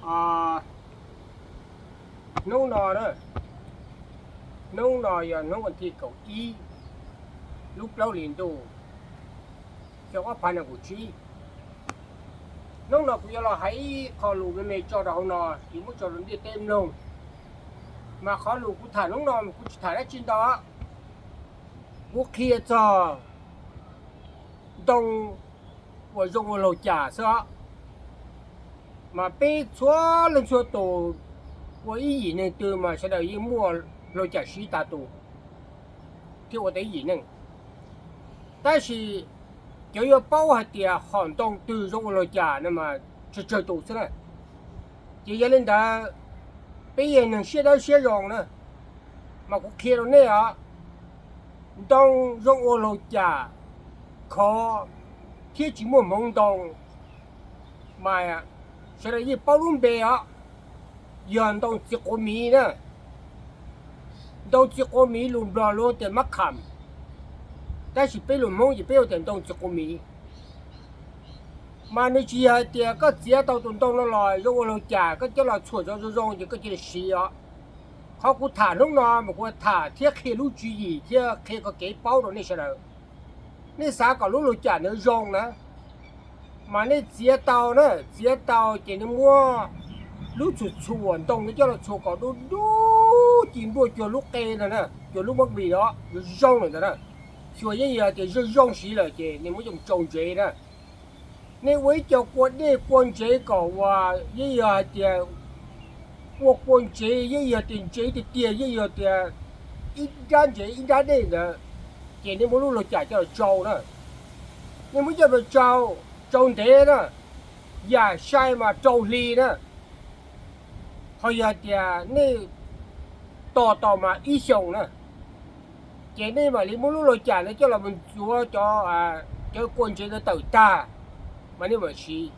Hnub no, hnub no yog hnub vas thij kaum ib lub plaub hlis ntuj xyoo ob phav nees nkaum tsib. Hnub no kuv yuav los hais ib qho lus me me tso rau hauv no, kuv muab tso rau ntiaj teb mloog. Mas qhov lus kuv tham hnub no kuv tsis tham dab tsi ntau, kuv qhia txog ntoo uas zoo ua laug cas xwb os. Mas peb txhua leej txhua tus ua ib yim neeg twg mas sawv daws yeej muaj laug cas siv tas tus thiab ua tau ib yim neeg. Tab sis cov yuav paub hais tias hom ntoo twg zoo ua laug cas no mas tsawg tsawg tus xwb na. Ces yog li ntawd, peb yog neeg siab dawb siab zoo na, mas kuv qhia rau nej os, ntoo zoo ua laug cas khov thiab tsis muaj hmoov ntoo, mas sawv daws yeej paub lub npe os, yog ntoo txiv quav miv na. Ntoo txiv quav miv lus Nplog luag tias mab kham, tab sis peb lus Hmoob ces peb hu tias ntoo txiv quav miv. Mas nws tsis yog hais tias koj txiav tau tus ntoo no los zoo ua laug cas koj coj los txhuam zoo zoo zoo ces koj cia li siv os. Qhov kuv tham hnub no mas kuv tham thiab qhia lub tswv yim thiab qhia koj kev paub rau nej sawv daws. Nej xav kom lub laug cas ntawd zoo na, mas nej txiav tau na, txiav tau ces nej muab lub txhuam txhuam ntoo no coj los txhuam kom dub dub ci npuaj cuag lub qe no na, cuag lub mab npis no yuav zoo lawm ntawd na. Xyuas yeej yog tias zoo zoo siv lawm ces nej muab coj mus tsau ntsev na. Nej ua ib co kua dej kua ntsev kom uas yeej yog hais tias ua kua ntsev yeej yog tias ntsev tiag tiag yeej yog tias ib nrab ntsev ib nrab dej ntawd, ces nej muab lub laug cas coj los tsau na. Nej muab coj los tsau, tsau ntev na, yam sai mas rau hli na. Ho yog tias nej tos tau mas ib xyoos na, ces nej mam li muab lub laug cas ntawd coj los mus ntxuav cov, cov kua ntsev ntawd tawm tag, mas nej mam siv,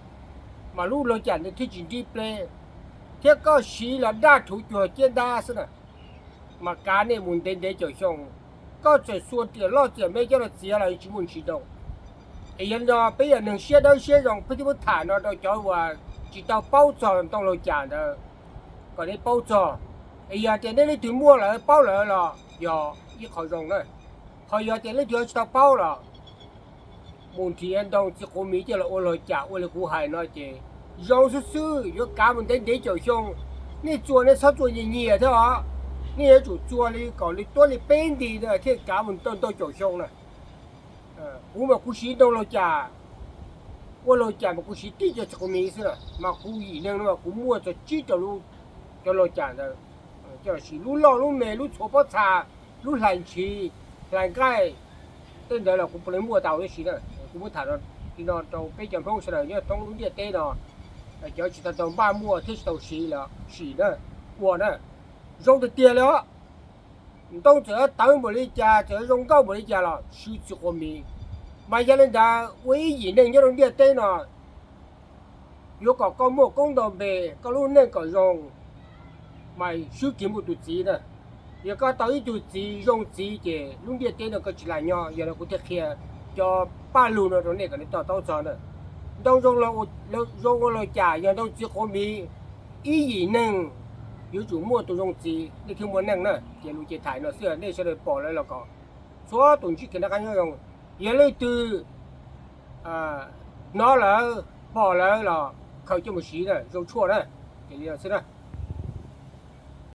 mas lub laug cas ntawd thiaj tsis nrib pleb, thiab koj siv los daj rhuv cuag ciab ntab xwb na. Mas kav nej mus ntev ntev caum xyoo, koj txawm xua riam loj riam me coj los txiav los tsis muaj ntsis ntoo. Es yog li no peb yog neeg siab dawb siab zoo peb thiaj muab tham no rau cov uas tsis tau paub txog ntoo laug cas ntawd, kom nej paub txog. Es yog tias nej leej twg muaj lawm paub lawm los yog ib qho zoo na. Ho yog tias leej twg tsis tau paub los mus nrhiav ntoo txiv quav miv coj los ua laug cas ua li kuv hais no ces zoo xwb xwb, yuav kav mus ntev ntev caum xyoo. Nej txua nej txhob txua nyias nyias thiab os, nej yuav tsum txua li kom li tuab li peb nti thiaj kav mus ntau ntau caum xyoo na. Kuv mas kuv siv ntoo laug cas, ua laug cas mas kuv siv tib co txiv quav miv xwb na, mas kuv yim neeg no mas kuv muaj txog tsib rau lub, cov laug cas ntawd. Coj los siv lub loj lub me, lub txhuav pob txha, lub hlais ntshis, hlais nqaij, tej ntawd los kuv puav leej muaj tau tab sis na, kuv muab tham li no rau peb cov Hmoob sawv daws nyob thoob lub ntiaj teb no, cov tsis tau tau npaj muaj thiab tsis tau siv los sim na, ua na, zoo tiag tiag li os. Ntoo txawm tawv npaum li cas, txawm zoo nkauj npaum li cas los swb txiv quav miv. Mas yog li ntawd ua ib yim neeg nyob rau ntiaj teb no, yuav kom koj muaj koob ntau npe, koj lub neej kom zoo, mas swb kiag muaj tus txiv na. Yog koj tau ib tug txiv zoo txiv ces lub ntiaj teb no koj tsis lam nyob. Yog no kuv thiaj qhia cov paj lug no rau nej kom nej to taub txog na. Ntoo zoo ua laug cas yog ntoo txiv quav miv. Ib yim neeg yuav tsum muaj tus zoo txiv nej thiaj muaj neej na. Ces lus ces tham no xwb, nej sawv daws pom lawm los kom txhua tus ntsib kev noj qab nyob zoo. Yog leej twg hnov lawm pom lawm los khaws coj mus siv na, zoo tshuaj na. Ces li no xwb na.